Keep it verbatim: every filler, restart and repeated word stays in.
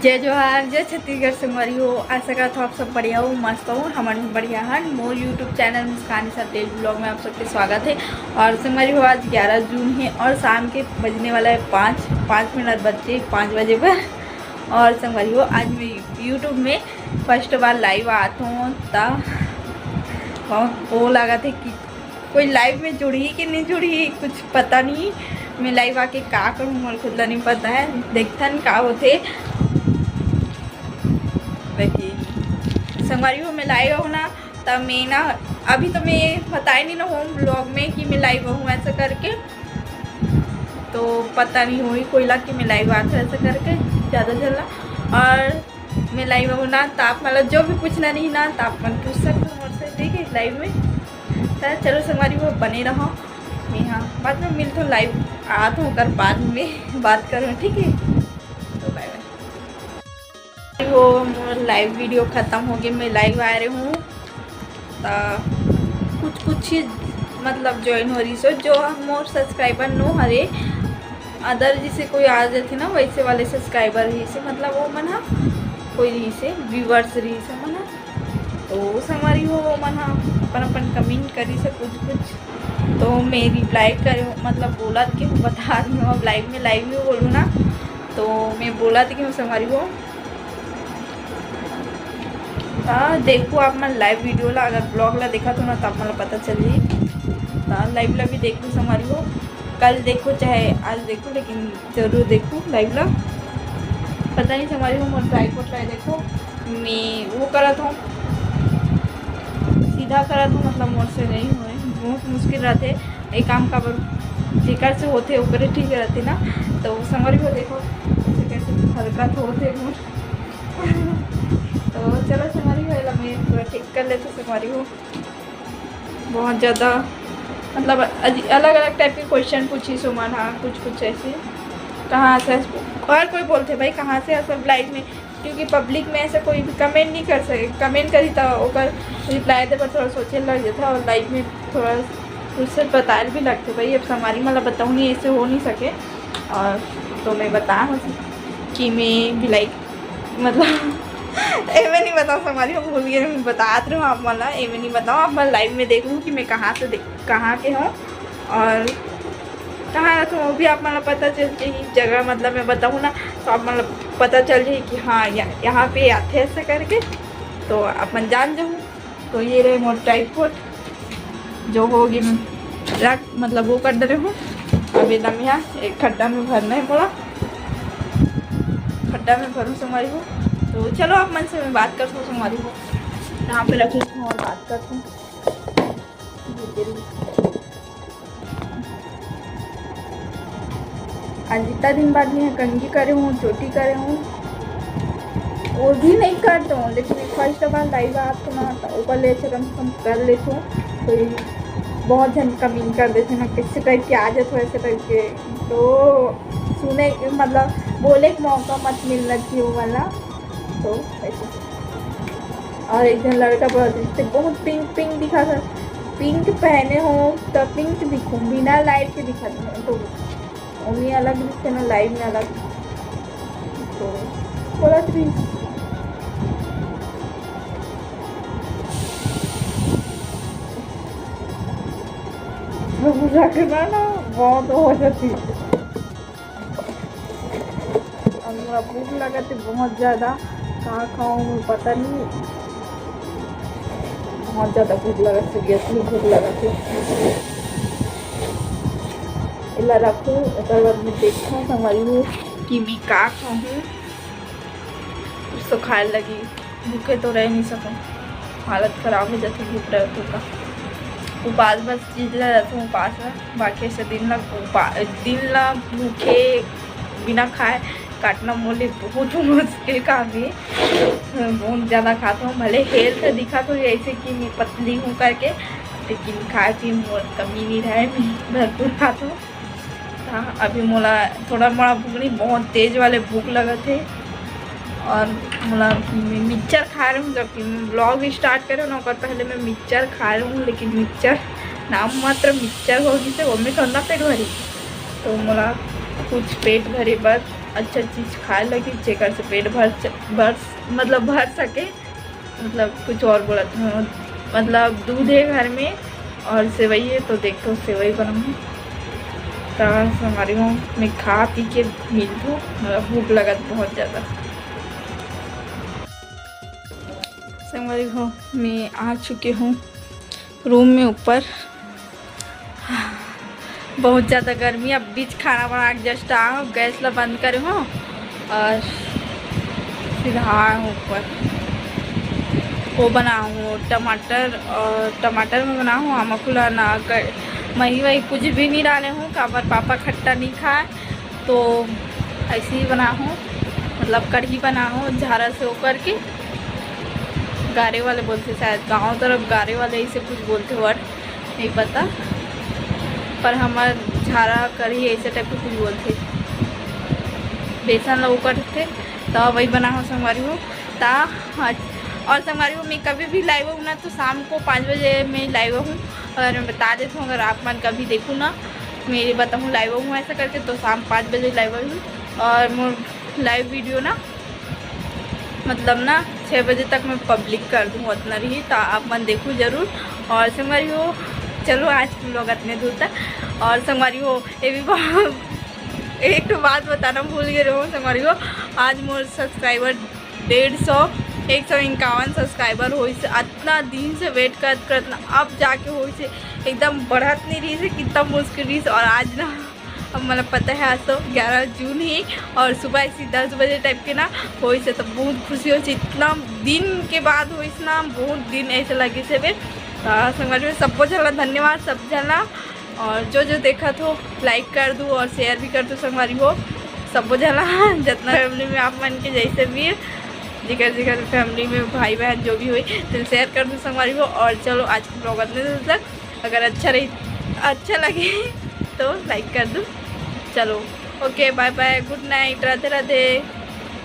जय जोहार, जय छत्तीसगढ़ संगवारी हो। आशा करत हो आप सब बढ़िया हो, मस्त हो। हमन भी बढ़िया हन। मोर YouTube चैनल मुस्कान इस साथ daily vlog में आप सबके स्वागत है। और संगवारी हो, आज ग्यारह जून है और शाम के बजने वाला है पाँच, पाँच मिनट बचे पाँच बजे पर। और संगवारी हो, आज मैं YouTube में फर्स्ट बार लाइव आत हूँ, त वो लागत है कि कोई लाइव में जुड़ही कि नहीं जुड़ही, कुछ पता नहीं। मैं लाइव आके का करूँ, मोर खुद ला नहीं पता है। देखथन का होथे। लेकिन संगवारी हो, मैं लाइव हूँ ना, तब मैं ना, अभी तो मैं बताए नहीं ना हूँ ब्लॉग में कि मैं लाइव हूँ ऐसा करके, तो पता नहीं होही कोई ला कि मैं लाइव आत हूँ ऐसा करके, ज़्यादा चलना। और मैं लाइव हूँ ना, तो आप मतलब जो भी पूछना नहीं ना, तो आप मन पूछ सकते हो मुझसे, ठीक है, लाइव में। तो चलो संगवारी हो, बने रहो। मैं हाँ, बाद में मिलते हो, लाइव आत हूँ, ओकर बाद में बात करूँ, ठीक है। तो बाय बाय। हो, मोर लाइव वीडियो खत्म हो गए, मैं लाइव आ रहे हूँ। त कुछ कुछ ही मतलब ज्वाइन हो रही सो, जो मोर सब्सक्राइबर नो हरे, अदर जैसे कोई आ जाथे ना, वैसे वाले सब्सक्राइबर रही से, मतलब वो मन हा कोई रही से, व्यूअर्स रही से मन हा। तो संगवारी हो, वो मन हा अपन अपन कमेंट करी से कुछ कुछ, तो मैं रिप्लाई करे, मतलब बोला कि हूँ, बता रही हूँ, अब लाइव में, लाइव में बोलूँ ना, तो मैं बोला थी कि हूँ संगवारी हो। हाँ, देखो आप मन लाइव वीडियो ला, अगर ब्लॉग ला देखा तो ना, तो आप मन ला पता चल जाही। हाँ, लाइव ला भी देखो संगवारी हो, कल देखो चाहे आज देखो, लेकिन जरूर देखो लाइव ला। पता नहीं संगवारी हो, मोर ट्राइपॉड ला देखो, मैं वो करत हूँ, सीधा करत हूँ, मतलब मोर से नहीं होए, बहुत मुश्किल रहते। एक काम काबर जेकर से होथे ओकरे ठीक रहथे ना। तो संगवारी हो देखो कैसे कैसे हरकत होथे मोर। तो चलो संगवारी हो, एला मैं पूरा ठीक कर लेथों संगवारी हो। बहुत ज़्यादा मतलब अलग अलग टाइप के क्वेश्चन पूछिस ओमन हा, कुछ कुछ ऐसे, कहाँ से, हर कोई बोलथे भाई कहाँ से, सब लाइव में, क्योंकि पब्लिक में ऐसा कोई भी कमेंट नहीं कर सके, कमेंट करी तो ओकर रिप्लाई दे पर थोड़ा सोचे लग जाता है, और लाइव में थोड़ा कुछ से बताए भी लगते भाई। अब संगवारी मन ला बताऊँ नहीं, ऐसे हो नहीं सके। और तो मैं बता हूँ कि मैं भी लाइव मतलब एमे नहीं बताओ संगवारी हो, भूल गए, मैं बतात रहे हूँ आप मन ला, एमे नहीं बताओ, आप मन लाइव में देख लूँ कि मैं कहाँ से देख, कहाँ के हूँ और कहाँ रहता हूँ, वो भी आप मन ला पता चल जाही। जगह मतलब मैं बताऊँ ना, तो आप मन ला पता चल जाही कि हाँ, या-, यहाँ पे आथे ऐसे करके, तो आप मन जान जाहू। तो ये रहे मोर ट्राइपॉड, जो होगी रख, मतलब वो कर दे रहे हूँ। अब एकदम यहाँ एक खड्डा में भरना है मोला, खड्डा में भरूँ संगवारी हो। तो चलो आप मन से मैं बात करता हूँ संगवारी हो, यहाँ पे रख लेती हूँ और बात करती हूँ। आज इतना दिन बाद मैं कंघी करे हूँ, चोटी करे हूँ, वो भी नहीं करते हूँ, लेकिन एक फर्स्ट बार लाइव आत ना, तो ओकर ले से कम से कम कर लेते हूँ। कोई बहुत जन कमेंट कर देते ना, किस टाइप के आ जाते हो, ऐसे टाइप के, तो सुने के, मतलब बोले के मौका मत मिलना चाहिए वो वाला। तो ऐसे। और एक जन लड़का बोला, "तुझसे बहुत पिंक पिंक दिखा था, पिंक पहने हो तो पिंक दिखूं, बिना लाइट के दिखा था।" तो वो में अलग दिखते ना, लाइव में अलग। तो बोला थी रखना ना, बहुत हो जाती। अब मोला भूख लगत हे बहुत ज़्यादा, का खाऊँ मैं पता नहीं, बहुत ज़्यादा भूख लगत हे, सीरियसली भूख लगत हे। एला रखूँ, ओकर बाद मैं देखूँ, संगवारी हो, कि मैं का खाऊँ, कुछ तो खाए लगी। भूखे तो रह नहीं सकूँ, हालत खराब हो जाती भूख रहे तो का। उपास बस चीज ला रहता हूँ उपास में, बाकी ऐसे दिन ला उपा-, दिन ला भूखे बिना खाए काटना मोले बहुत मुश्किल काम है। बहुत ज़्यादा खाता हूँ, भले हेल्थ दिखा तो ऐसे कि मैं पतली हूँ करके, लेकिन खाए पी मोर कमी नहीं रहे, मैं भरपूर खाता हूँ। हाँ, अभी मोला थोड़ा मोड़ा भूख नहीं, बहुत तेज वाले भूख लगत हे। और मोला मि-, मिक्सचर खा रहे हूँ, जबकि मैं ब्लॉग स्टार्ट करे ना, ओकर पहले मैं मिक्सचर खा रहे हूँ, लेकिन मिक्सचर नाम मात्र मिक्सचर हो गई से, वो में ठंडा पेट भरी। तो मोला कुछ पेट भरे बर अच्छा चीज खाए लगी, जेकर से पेट भर च-, भर, मतलब भर सके। मतलब कुछ और बोलत हूँ, मतलब दूध है घर में और सेवई है, तो देखो सेवई बनाऊँ। तो संगवारी हो, मैं खा पी के मिलत हूँ, मतलब भूख लगत बहुत ज़्यादा। संगवारी हो, मैं आ चुके हूँ रूम में ऊपर। बहुत ज़्यादा गर्मी। अब बीच खाना बना के जस्ट आ हूँ, गैस ला बंद करे हूँ और सीधा आ हूँ ऊपर। वो बना हूँ टमाटर, और टमाटर में बना हूँ आमा कुला ना कर, मही वही कुछ भी नहीं डाले हूँ, काबर पापा खट्टा नहीं खाए, तो ऐसे ही बना हूँ, मतलब कढ़ी बना हूँ झारा से वो करके। गारे वाले बोलते शायद, गाँव तरफ गारे वाले ऐसे कुछ बोलते वर्ड, नहीं पता, पर हमार झारा कढ़ी ऐसे टाइप के कुछ बोलते, बेसन ला वो करते, तो वही बना हूँ संगवारी हो। ता आज और संगवारी हो, मैं कभी भी लाइव हूँ ना, तो शाम को पाँच बजे मैं लाइव हूँ, और मैं बता देती हूँ, अगर आप मन कभी देखो ना, मैं बताऊँ लाइव हूँ ऐसा करके, तो शाम पाँच बजे लाइव हूँ। और मोर लाइव वीडियो ना, मतलब ना, छः बजे तक मैं पब्लिक कर दूँ, उतना रही, तो आप मन देखो जरूर। और संगवारी हो, चलो आज के व्लॉग इतने दूर तक। और संगवारी हो, ये भी बहुत एक ठो बात बताना भूल गए रहूँ संगवारी हो, आज मोर सब्सक्राइबर डेढ़ सौ, एक सौ इक्यावन सब्सक्राइबर होइस। इतना दिन से वेट करत करत ना, अब जाके होइस। एकदम बढ़त नहीं रहिस, कितना मुश्किल रहिस। और आज ना, अब मतलब पता है, आज तो ग्यारह जून ही, और सुबह ऐसी दस बजे टाइप के ना होइस, तो बहुत खुशी होइस। इतना दिन के बाद होइस ना, बहुत दिन ऐसे लगिस हे। तो संगवारी हो, सबको झन ला धन्यवाद, सब झन ला। और जो जो देखत हो, लाइक कर दू और शेयर भी कर दू संगवारी हो। सबो झन ला, जितना फैमिली में आप मन के जैसे भी है, जेकर जेकर फैमिली में भाई बहन जो भी होई, तो शेयर कर दू संगवारी हो। और चलो, आज के व्लॉग इतने दूर तक। अगर अच्छा रही, अच्छा लगे तो लाइक कर दू। चलो, ओके, बाय बाय, गुड नाइट, राधे राधे।